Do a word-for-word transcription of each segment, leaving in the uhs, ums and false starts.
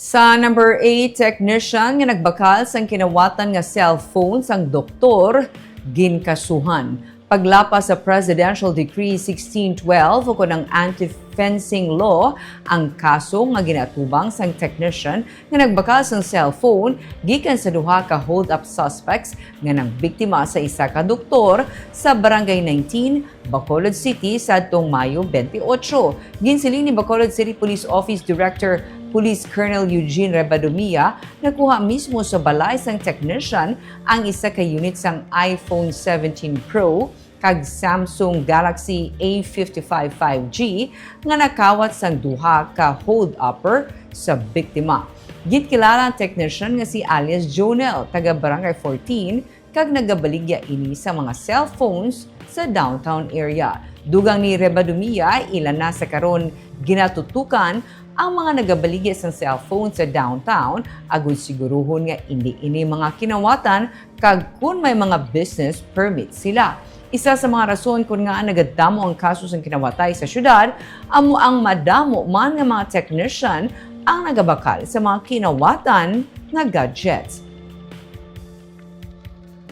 Sa number eight, technician nga nagbakal sang kinawatan nga cellphone sang doktor, ginkasuhan. Paglapas sa Presidential Decree sixteen twelve ukon ang Anti-Fencing Law, ang kaso nga ginaatubang sang technician nga nagbakal sang cellphone gikan sa duha ka hold-up suspects nga nangbiktima sa isa ka doktor sa Barangay nineteen, Bacolod City, sadtong Mayo twenty-eight. Ginsiling ni Bacolod City Police Office Director Police Colonel Eugene Rebadumia, nakuha mismo sa balay sang technician ang isa ka unit sang iPhone seventeen Pro kag Samsung Galaxy A fifty-five five G nga nakawat sang duha ka hold-upper sa biktima. Ginkilala ang technician nga si alias Jonel, taga Barangay fourteen, kag nagabaligya ini sa mga cellphones sa downtown area. Dugang ni Rebadumia, ila na sa karon ginatutukan ang mga nagabaligya sang cellphone sa downtown, agud siguruhon nga indi ini mga kinawatan kag kon may mga business permit sila. Isa sa mga rason kon ngaa nagadamo ang kaso sang kinawatay sa syudad amo ang madamo man nga mga technician ang nagabakal sa mga kinawatan nga gadgets.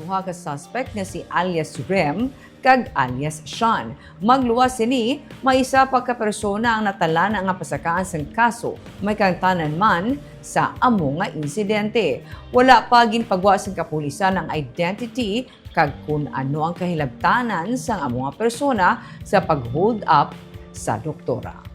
Duha ka suspect nga si alias Rem kag alias Sean. Magluwas sini, may isa pa ka persona ang natalana nga pasakaan sang kaso, may kaangtanan man sa amo nga insidente. Wala pa ginpagwa sang kapulisan ang identity kag kon ano ang kahilabtanan sang amo nga persona sa pag-hold up sa doktora.